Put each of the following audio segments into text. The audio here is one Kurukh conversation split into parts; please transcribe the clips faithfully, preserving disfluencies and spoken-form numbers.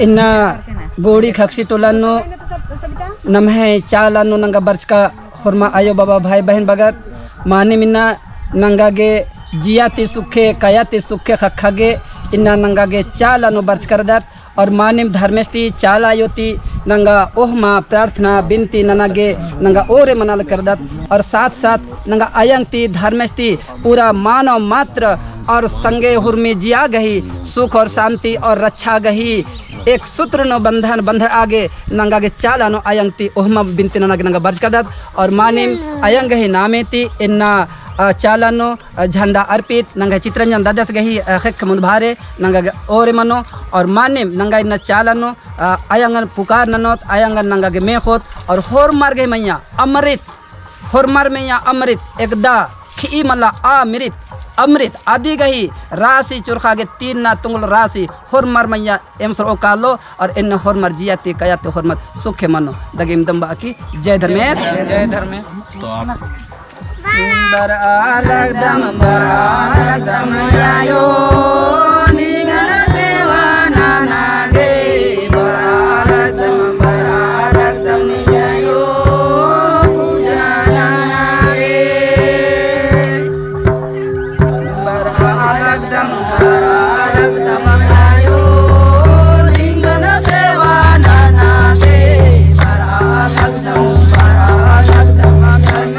इन्ना गोड़ी खक्सी टोला नू नम्है चाला नू नंगा बरचका होरमा आयो बाबा भाई बहिन बगर मानिम इन्ना नंगा गे जिया ती सुखे, काया ती सुखे ख़क्खा गे इन्ना नंगा गे चाला नू बरचका रअदत। और मानिम धर्मेस ती चाला आयो ती नंगा ओहमा प्रार्थना बिनती नना गे नंगा ओरे मना लकर रअदत। और साथ साथ नंगा अयंग ती धर्मेस ती पूरा मानव मात्र और संगे हुरमी जिया गही सुख और शांति और रक्षा गही एक सूत्र नू बंधन बंधरआ गे नंगा गे चाला नू अयंग ती ओहमा बिनती नना गे नंगा बरचका रअदत। और मानिम अयंग गही नामे ती इन्ना, अ, चाला नू, अ, झंडा अर्पित नंगा चितरंजन ददस गही, अ, ख़ेक्ख मुन्दभारे नंगा गे ओरे मनो। और मानिम नंगा इन्ना चाला नू, अ, अयंगन पुकार ननोत, अयंगन नंगा गे मेख़ोत। और होरमर गही मइय्याँ अमृत होरमर मइय्याँ अमृत एकदा खिई मला आ मिरित अमृत अदी गही रासी चुरखा गे तीरना तुंगल रासी होरमर मइय्याँ एम सरओ कालो और एन्ने होरमर जिया ती काया ती होरमर सुखे मनो। दगेम दम्बा की जय धर्मेस। जय धर्मेस। तो आप बरआ लगदम, बरआ लगदम आयो, निंगन सेवा नना गे, बरआ लगदम, बरआ लगदम आयो, पूजा नना गे। बरआ लगदम, बरआ लगदम आयो, निंगन सेवा नना गे, बरआ लगदम, बरआ लगदम आयो।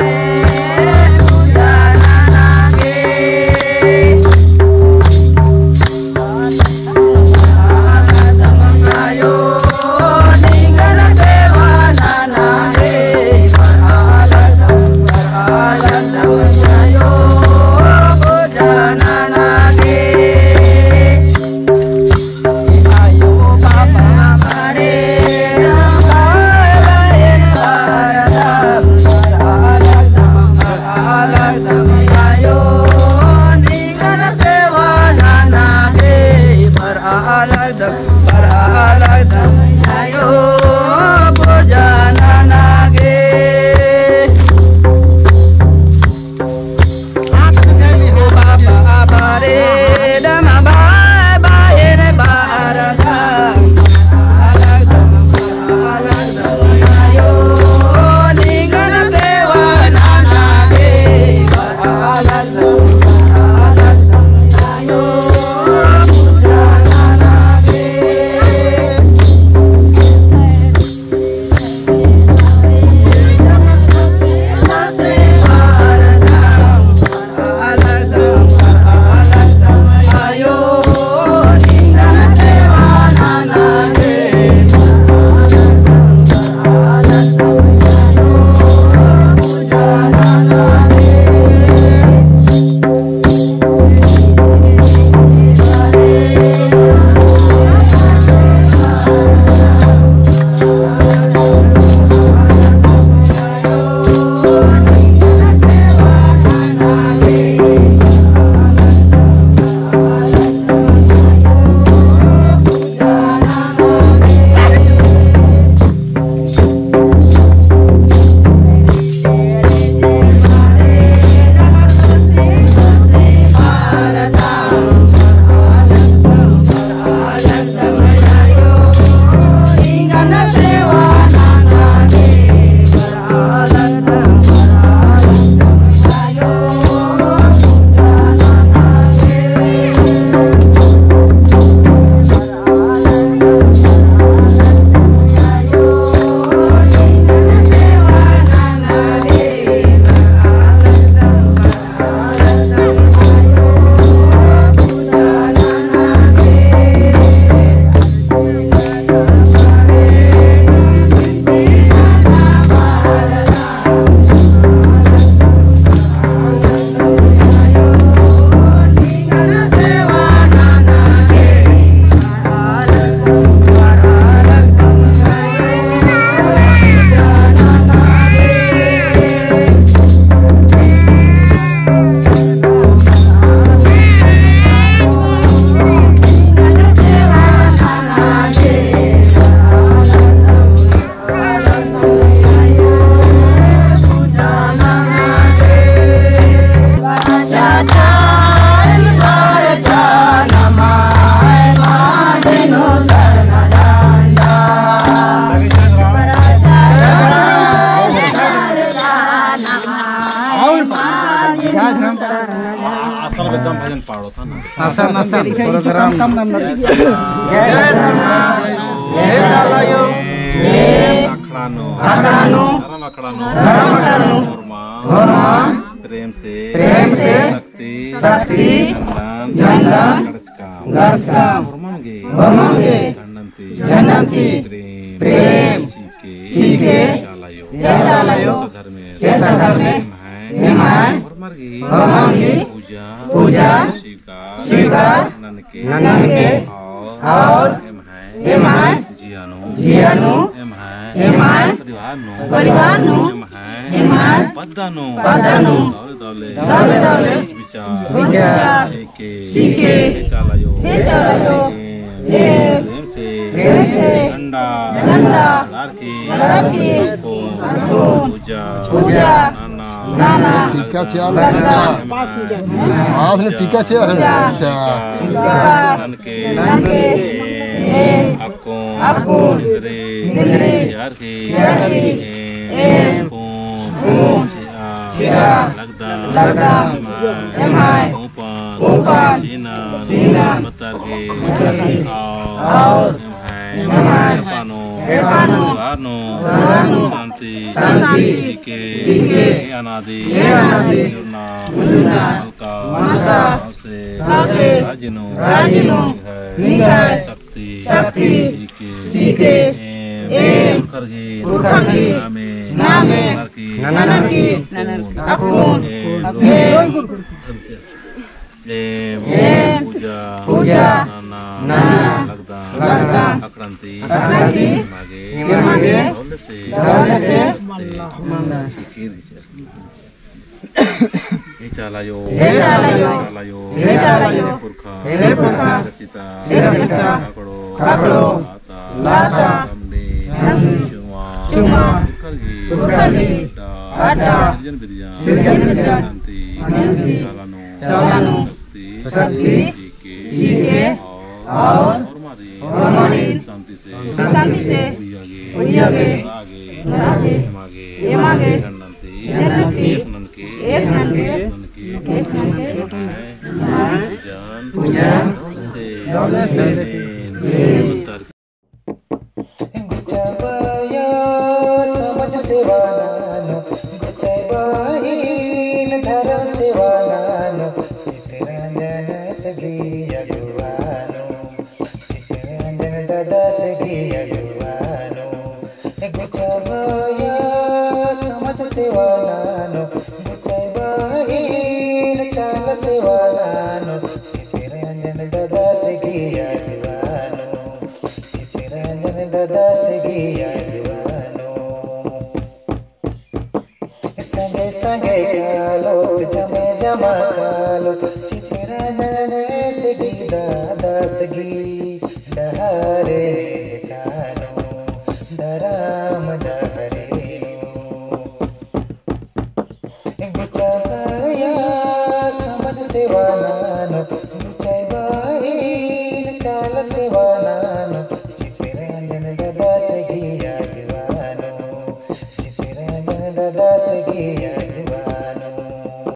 असन, असन, program। जय सरना। जय सरना। जय सरना। अखड़ा नू। अखड़ा नू। धर्म अखड़ा नू। धर्म अखड़ा नू। होरमा। होरमा। प्रेम से। प्रेम से। शक्ति। शक्ति। झंडन। झंडन। गड़चकम। गड़चकम। होरमन गे। होरमन गे। झंडन ती। झंडन ती। प्रेम। प्रेम। सीखे। सीखे। चाला अयो। चाला अयो। सधर्मे। सधर्मे। एम्है। एम्है। होरमर गे। होरमर गे। पूजा। पूजा। स्वीकार। स्वीकार। ननके। ननके। और। और। एम्है। एम्है। जिया नू। जिया नू। एम्है। एम्है। परिवार नू। परिवार नू। एम्है। एम्है। पद्दा नू। पद्दा नू। दवले दवले। दवले दवले। विचार। विचार। सीखे। सीखे। हे चाला अयो। हे चाला अयो। एम। एम। प्रेम से। प्रेम से। झंडा। झंडा। लहरकी। लहरकी। पूजा। पूजा। नना। नना। टीका चिआ लगदम। पास नू टीका चिआ। अच्छा। ननके। ननके। अक्कुन। अक्कुन। जिंदरी। जिंदरी। चिअर की। चिअर की। एम। पूजा। पूजा। लगदम। लगदम। एम्है। एम्है। कोपन। कोपन। चिअनर। चिअनर। बत्तर गे। बत्तर गे। और। और। एम्है। एम्है। एड़पा नू। एड़पा नू। परिवार नू। परिवार नू। शांति। शांति। चिके। चिके। ए अनादि। ए अनादि। जुड़ना। जुड़ना। मलका। मलका। सौंसे। सौंसे। राजी नू। राजी नू। निंग्है। निंग्है। शक्ति। शक्ति। चिके। चिके। एम। एम। पुरखर गे। पुरखर गे। नामे। नामे। ननरकी। ननरकी। अक्कुन। अक्कुन। एम। एम। एम। पूजा। पूजा। नना। नना। लगदम। लगदम। अखड़न ती। अखड़न ती। एमा गे। एमा गे। दवले से। दवले से। चिके। हे चाला अयो। हे चाला अयो। चाला अयो। हे चाला अयो। हे पुरखा। हे पुरखा। सिरा सिता। सिरा सिता। काकड़ो। काकड़ो। लाता। लाता। लमडी। लमडी। चुमा। चुमा। पुरखर गे। पुरखर गे। अड्डा। अड्डा। सिरजन बिरजन। सिरजन बिरजन। शांति। शांति। चाला नू। चाला नू। शक्ति। शक्ति। चिके। चिके। और। और। होरमारिन। होरमारिन। शांति से। शांति से। उइया गे। उइया गे। ननरआ गे। ननरआ गे। एमा गे। एमा गे। झंडन ती। झंडन ती। एक ननके। एक ननके। एक ननके। एक ननके। एम्है। पूजन। पूजन। दवले से। दवले से। गुचा बया समाज सेवा ननोम, गुचा बहिन धर्म सेवा ननोम, चितरंजन सगी अगुवा नू, चितरंजन दादा सगी अगुवा नू। गुचा बया समाज सेवा ननोम, गुचा बहिन चाला सेवा ननोम, चितरंजन दादा सगी अगुवा नू। चितरंजन दादा सगी अगुवा नू। संगे संगे कालोत, जमे जमा कालोत, चितरंजन सगी दादा सगी डहरे नेदका नू, धरम डहरे नू। गुचा बया समाज सेवा ननोम,